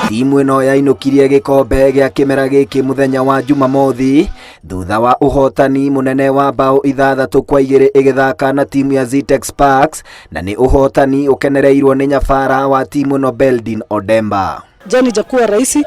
Timu ĩno yainũkirie gĩkombe gĩa kĩmera gĩkĩ mũthenya wa Jumamothi thutha wa ũhotani mũnene wa mbaũ 6-2 ĩgĩthaka na timu ya Zetech Sparks, na nĩ ũhotani ũkenereirwo nĩ nyabara wa timu ĩno Beldin Odemba. Journey haijakuwa rahisi,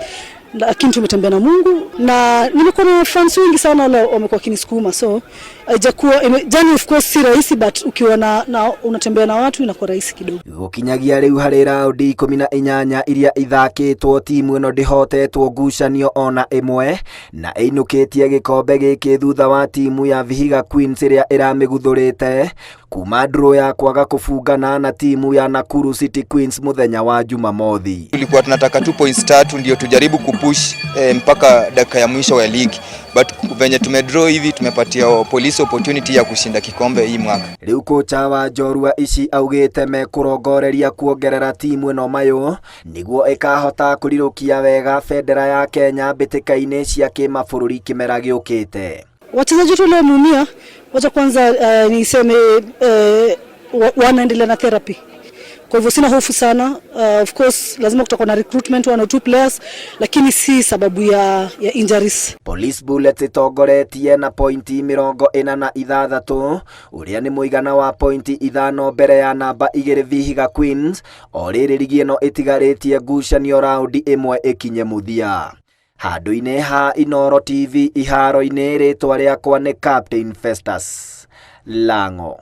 lakini tumetembea na Mungu na nimekuwa na fans wengi sana wale wamekuwa wakinisukuma, so haijakuwa journey of course si rahisi, but ukiwa na unatembea na watu inakuwa rahisi kidogo. Gũkinyagia rĩu harĩ raundi 18 iria ithakĩtwo, timu ĩno ndĩhotetwo ngucanio ona ĩmwe na ĩinũkĩtie gĩkombe gĩkĩ thutha wa timu ya Vihiga Queens ĩrĩa ĩramĩguthũrĩte kuma draw ya kwaga kũbungana na timu ya Nakuru City Queens mũthenya wa Jumamothi. Tulikuwa tunataka 2 points tatu ndio tujaribu kupush mpaka dakika ya mwisho wa ligi, but venye tumedraw hivi tumepatia Police opportunity ya kushinda kikombe hii mwaka. Rĩu kocha wa njorua ici augĩte mekũrongoreria kuongerera timu ĩno mayũ nĩguo ĩkahota kũrirũkia wega bendera ya Kenya mbĩtĩka-inĩ cia kĩmabũrũri kĩmera gĩũkĩte. Wachezaji wetu wale wameumia, wacha kwanza niseme wanaendelea na therapy. Kwa hivyo sina hofu sana. Of course lazima kutakuwa na recruitment one or two players, lakini si sababu ya injuries. Police Bullets ĩtongoretie na pointi 46, ũrĩa nĩ mũigana wa pointi 5 mbere ya namba 2 Vihiga Queens, o rĩrĩ rigi ĩno ĩtigarĩtie ngucanio raundi ĩmwe ĩkinye mũthia. Handũ-inĩ ha Inooro TV iharo-inĩ, rĩtwa rĩakwa nĩ Captain Festus Lango.